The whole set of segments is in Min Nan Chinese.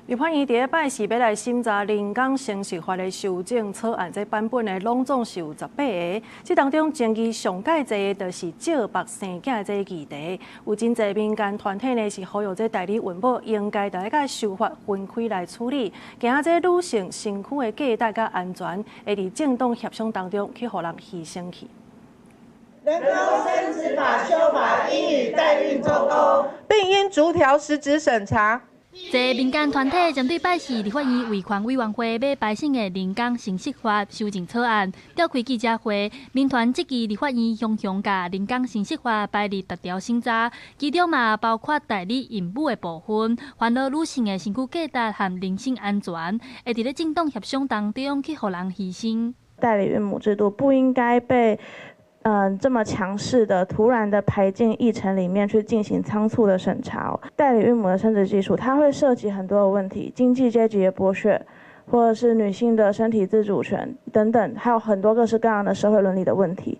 立法院佇拜四欲來審查人工生殖法的修正草案，這版本呢攏總是有18個。這當中爭議上蓋濟的，就是借腹生囝這個議題。有真濟民間團體呢是呼籲這代理孕母應該著愛佮修法分開來處理，驚這女性身軀的價值佮安全，會佇政黨協商當中去予人犧牲去。人工生殖法修法應與代孕脫鈎，並應逐條實質審查。這民間團體針對拜四立法院維權委員會欲排審的人工生殖法修正草案，召開記者會。民團質疑立法院雄雄共人工生殖法排入逐條審查，其中嘛包括代理孕母的部分，煩惱女性的身軀價值和人身安全，會佇咧政黨協商當中去予人犧牲。代理孕母制度不應該被這麼強勢的、突然的排進議程裡面去進行倉促的審查。代理孕母的生殖技術，它會涉及很多的問題，經濟階級的剝削，或者是女性的身體自主權等等，還有很多各式各樣的社會倫理的問題。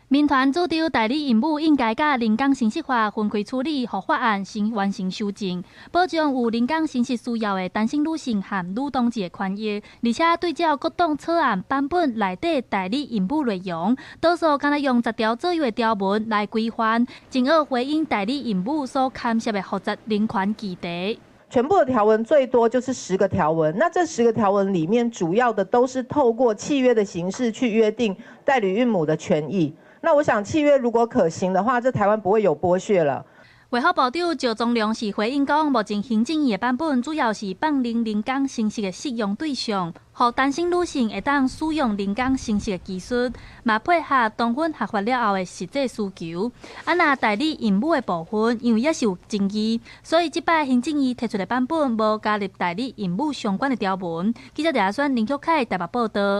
民團主張代理孕母應該佮人工生殖法分開處理，予法案先完成修正，保障有人工生殖需要的單身女性和女同志的權益，而且對照各黨草案版本內底代理孕母內容，多數敢若用10條左右的條文來規範，進而回應代理孕母所牽涉的複雜人權議題。全部的條文最多就是十個條文，那這十個條文裡面主要的都是透過契約的形式去約定代理孕母的權益。那我想契約如果可行的話，這台灣不會有剝削了。衛福部長趙宗龍是回應講，目前行政院的版本主要是放寬人工生殖的適用對象，予單身女性會當使用人工生殖的技術，嘛配合同婚合法了後的實際需求。啊，若代理孕母的部分，因為也是有爭議，所以這擺行政院提出的版本無加入代理孕母相關的條文。記者李阿選、林玉凱台北報道。